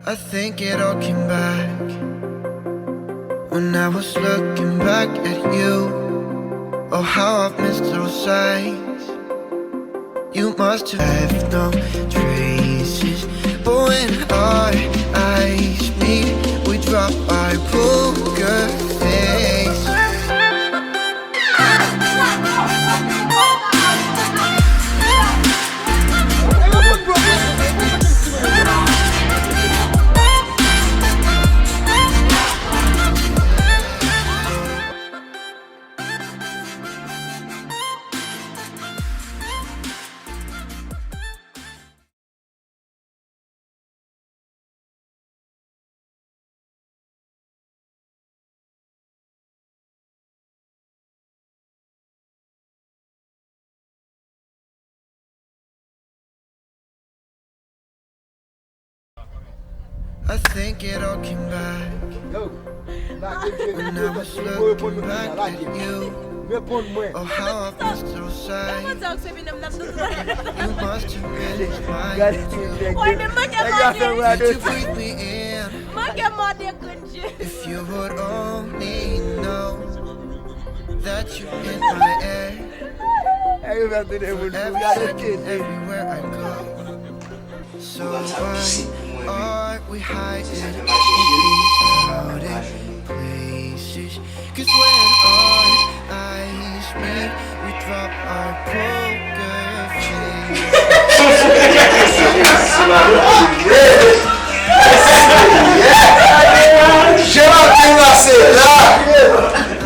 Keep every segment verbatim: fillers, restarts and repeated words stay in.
I think it all came back when I was looking back at you. Oh, how I've missed those sights. You must have left no traces. But when our eyes meet, we drop our poker face. I think it all came back. Yo, lage je nou, yo, yo reponn nou kounya, lage. Reponn mwen. Oh, how I've missed those sights. You must have been mine. Gade ti nèg yo. Nèg yo ap fè mwen ade. Did you breathe me in? If you would only know that you're in my air. Nèg yo fè m tounen moun fou, gade tete. Everywhere I go. So why are we hiding in these crowded places? 'Cause when our eyes meet, we drop our poker face. Jan ap pase la.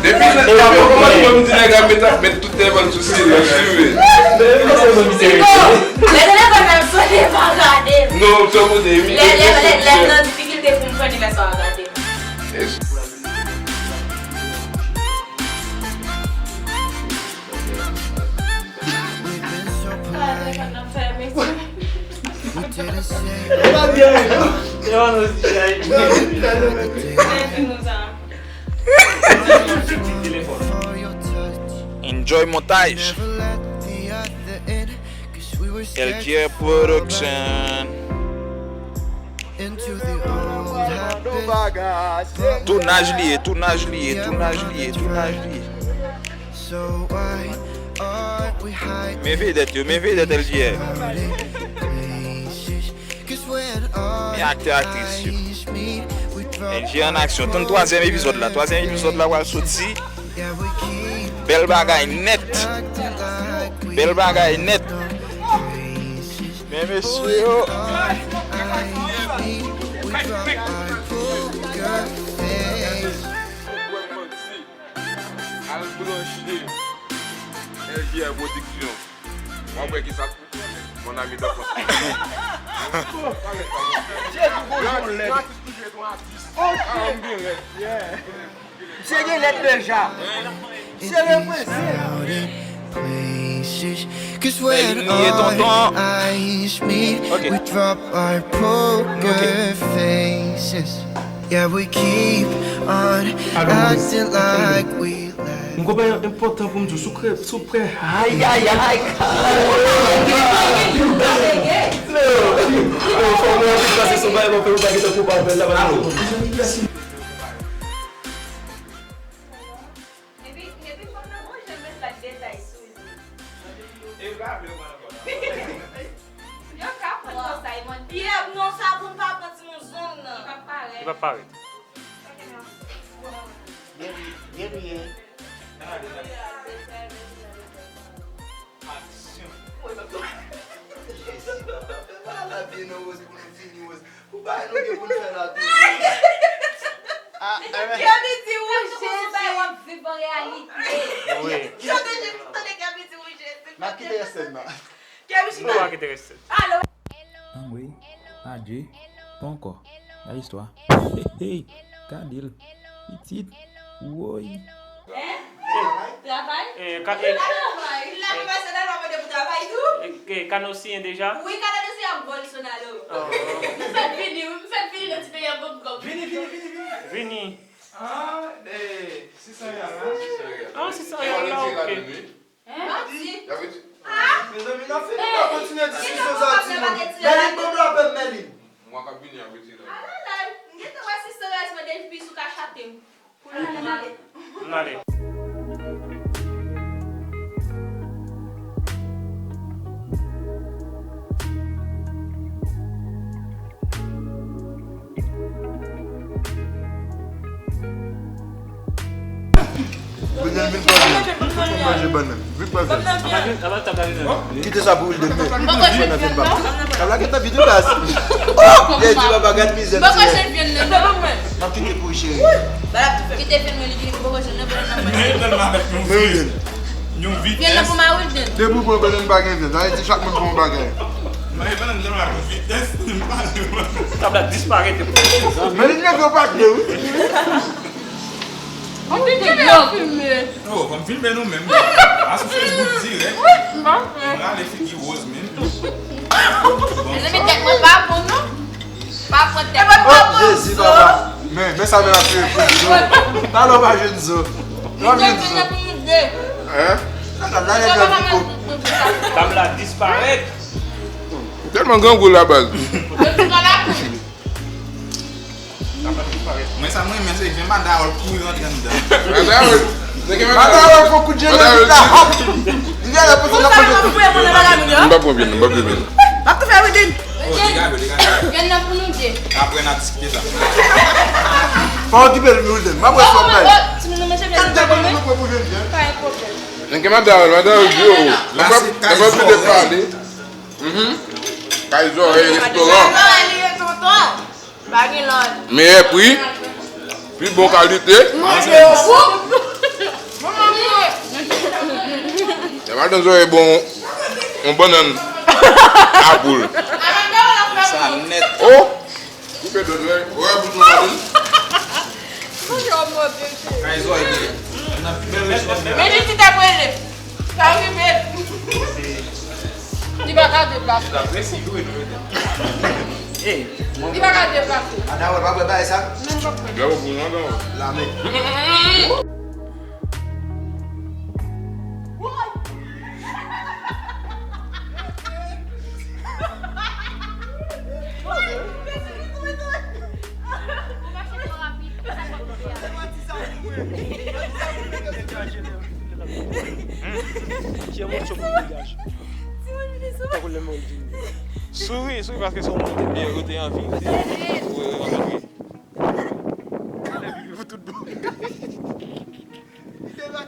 Depi lè, kòman pou m di nèg la met, met tout telefòn sou silans, wi. Lè telefòn nan sonnen, pa gade. Non, tankou de, wi. Lè, lè, lè, lè m nan difikilte pou m pran nimè sa a gade. Enjoy montaj. L G R Production. Tounaj li ye, tounaj li ye, tounaj li ye, tounaj li ye. Men vedèt yo, men vedèt L G R. Men aktè, aktris yo. L G R an aksyon. Tann twazyèm epizòd la. Twazyèm epizòd la pral soti. Bèl bagay nèt. Bèl bagay nèt. Men mesye yo. Al branche L G R Production. W ap wè kisa k pou konnen. Mon ami d'enfance. Jezi, gon jan lèd. Yon atis toujou ret yon atis. Ah, m byen rèd. Misye gen lèd deja. Misye reprezante. Places. 'Cause when our eyes meet, we drop our poker faces. Yeah, we keep on acting like we left. M gen yon bagay enpòtan pou m di w, si w prè, si w prè. Ay, ay, ay. Yo, yo, fò mwen anpil pase sou bagay mwen fè ou pa gentan koup apèl la, pa nan. Epi, epi fanm nan gon jan l met la detay sou li. Yo ka pran konsa, e mwen. Pierre, non, sa pou n pa pran timoun zong nan. Li p ap parèt. Li p ap parèt. Vini, vini. Aksyon. Ala byen nan woz pou nou fini woz. Pou bagay nou gen pou n fè la toujou. Ah, eh ben. Kèmi di ou Jezi. W ap viv an reyalite. Wi. Yo te jis tande Kèmi di ou Jezi. N ap kite rès sèn nan. Kèmi chita. Nou pa kite rès sèn. Alo. Anmwey, adje, pòkò. Gade istwa. Hey, hey, gade l. Pitit. Woy. Hein? Travay? Eh, ka, eh, travay. Travay, pèsonèl pa mande pou travay tou. Eh, eh, ka nou siyen deja? Wi, ka nou siyen ak Bolsonaro. Oh. M fèk vini, wi, m fèk vini nan ti peyi a Bob Bob. Vini, vini, vini, vini. Vini. Ah, eh, six cents riyal la. Ah, six cents riyal la, ok. Hein? Manti. Mezanmi, n ap fini, n ap kontinye diskisyon sa, timoun. Mèlin, ban m lapèm, Mèlin. Mwen k ap vini, y ap retire. M ale. Bannann vin pase. Vin manje bannann. Vin pase. Kite sa pou Wilden men. Tab la gentan vide baz. Oh! Li di papa gad mizè m ti. M ap kite pou ou cheri. Kite fè mwen li vini pou poko jwenn nan bannann nan. Men Wilden. Yon vitès. Vyann nan pou mwen Wilden. Depi w pran bannann pa gen vyann. Sa vle di chak moun pran yon bagay. Manje bannann nan la yon vitès. Tab la disparèt. Men li leve yon pakè wi. Ou te dwe filme. Oh, fò m filme nou menm. A sou Facebook dirèk. M rale figi woz menm. Mezanmi, tèt mwen pa bon non. Pa pran tèt mwen pa bon. Jezi papa. Men, men sa men ap fè pou zo. Talè w pa jwenn zo. W ap jwenn zo. Hein? Tab la disparèt. Tèlman grangou la baz. Mwen sa mwen renmen se jan Madawòl kouri rantre anndan. Madawòl. Madawòl fè kout je nan vit la hòp. Li vin la pou sa nan manje tou. M pa pran vyann, m pa pran vyann. M ap tou fè Wilden. Oh, degage, degage. Vyann nan pou nou de. Apre n a diskite sa. Pa okipe l Wilden. M ap wè sa w ap bay. Timoun nan manje vyann nan manje. Pa gen pwoblèm. Nan gen Madawòl, Madawòl di yo. Nan pa nan pa vide pale. Mhm. Kay Zòrèy restoran. Pa gen lòt. Meyè pri, pi bon kalite. Manje yo. Lè madan Zòrèy bon, yon bannann a poul. Sa nèt. Oh! Koupe dòt, wè, wè, bouton la vin. Kay Zòrèy byen. Nan bèl restoran. Men li ti tap rele. Sa rive. Li pa ka deplase. L ap resi vre nou mete. Ey, li pa ka deplase. Adawòl pa bwè bagay sa. Menm pa bwè. Lè w pou nan dan. Lame. Ou mache twò rapid, sa fè kote a. Souri, souri, paske se yon moun ki te byen, yo te anvi, yo te anvi. Pou tout bon.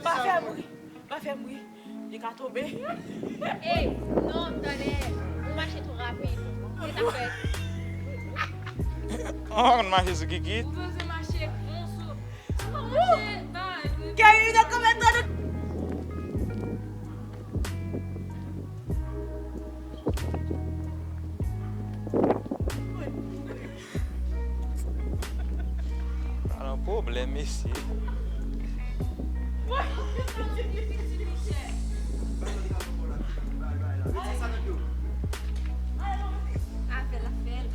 Pa fè m ri. Pa fè m ri. Li ka tonbe. Ey, non, tande. Ou mache twò rapid. Ou ta fè. Ou pa konn mache sou kikit? Ou bezwen mache bon sou. Ou pa mache ba. Kè ri nan kòmantè nou. Pa nan pwoblèm, mesye. Avè l, avè l.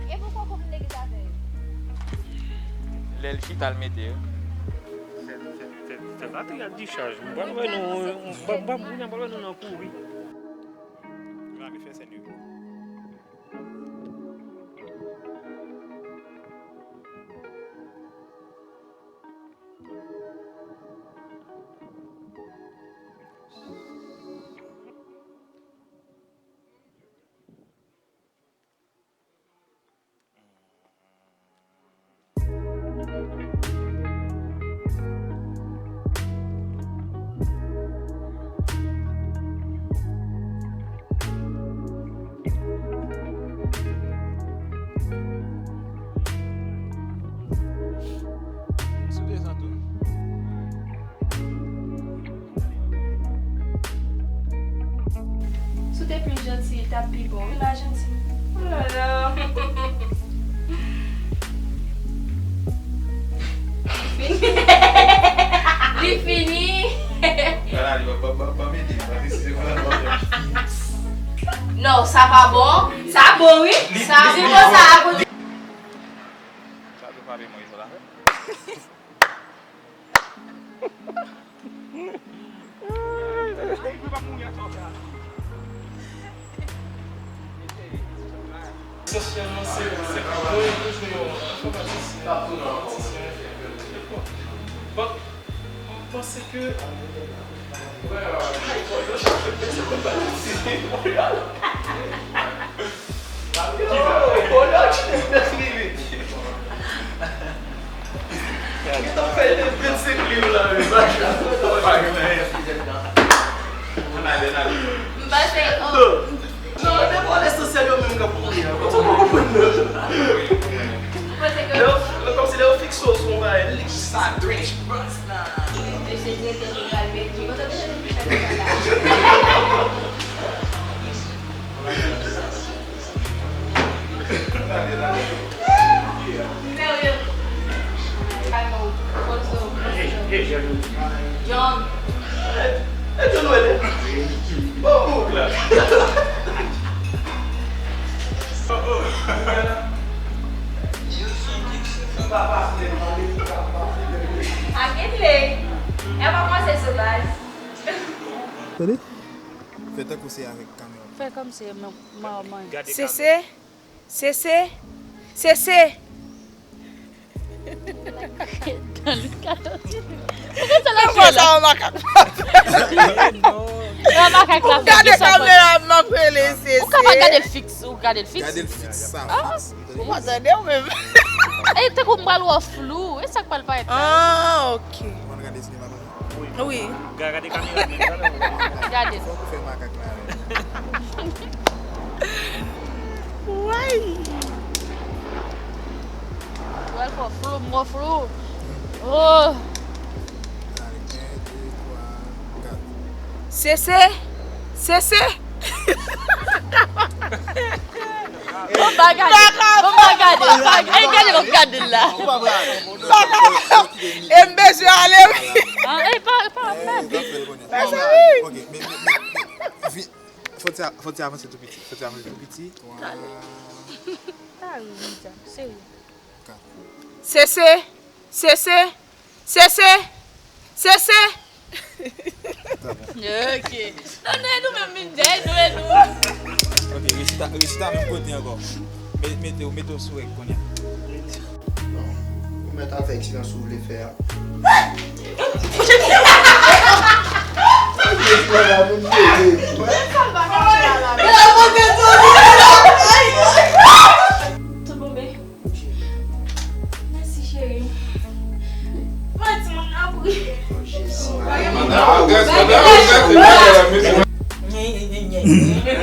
E poukò w konn legliz avè yo? Lè l chita, l mete yo. Fè, fè, fè, fè batri a dichaj. M pral wè nou, m pral, m pral, m pral wè nou nan kouri. Grann fè sèn yo. Sou desann tou. Si w te pli janti, li t ap pi bon, wi, madanm. Oh la la. Li fini. Li fini. Non, sa pa bon. Sa bon, wi. Sa bon, sa bon. Sa te frape mwen, sa la. Esansyèlman, se, se pou mwen, toujou yon enfòmatisyen, enfòmatisyen. Bon, m panse ke Yo t ap fè de vennsenk liv la, wi, sa k ap fè. M pase, oh. Non, se pa lesansyèl yo menm k ap kouri a. Ou pa konprann, non. Lè yo, kòmsi lè yo fikse w sou yon bagay, li sa drench. Mesye direktè jeneral meri, kote mesye mete chak bagay la? Serye. John. E John wè li. Bon, bon, la. Akete. E pa kòmanse sou baz. Tande? Fè tankou se avèk kamera. Fè kòmsi, man, man, man. Sese, sese, sese. Poukisa l ap fè la? Sa yon makak. Yon makak la fè. Gade kamera, m ap rele sese. Ou ka pa gade l fiks, ou gade l fiks. Gade l fiks, sa fiks. Ou pa tande w menm. E tankou m pral wè flou. E sa k pral parèt la? Ah, ok. Ou konn gade sinema konsa? Wi. Ga-, gade kamera menm, gade. Gade. Fòk ou fè makak la avè m. Way. Ou al fò flou, m wè flou. Oh. Gade, en, de, twa, kat. Sese, sese. Bon, pa gade. Bon, pa gade. Pa, e, gade, bon, gade la. Ou pa pral. E m bezwen ale, wi. Ah, e pa, e pa, pa. Mèsi, wi. Ok, men, men, men, men, vi-, fò ti a-, fò ti avanse tou piti. Fò ti avanse tou piti. Pa ri, Mija. Serye. Sese, sese, sese, sese. Ok. Non, non, e nou menm, Mija, e nou, e nou. Ok, rechita, rechita menm kote ankò. Me-, mete w, mete w sou règ kounye a. Bon, ou mèt avèk silans ou vle fè a. Tout bon, babe? Mèsi, cheri. Mwen di moun nan pri.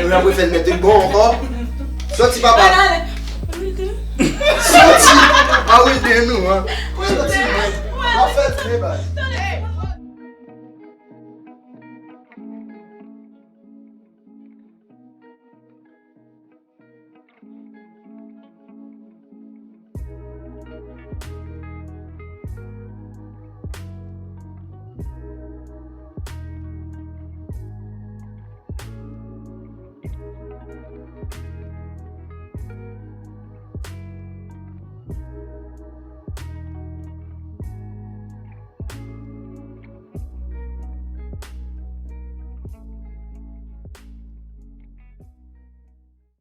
Ou apre fè l mete l bon ankò. Soti, papa. Soti. A wi, de nou, an. Soti, mwen. W ap fè l byen, baz.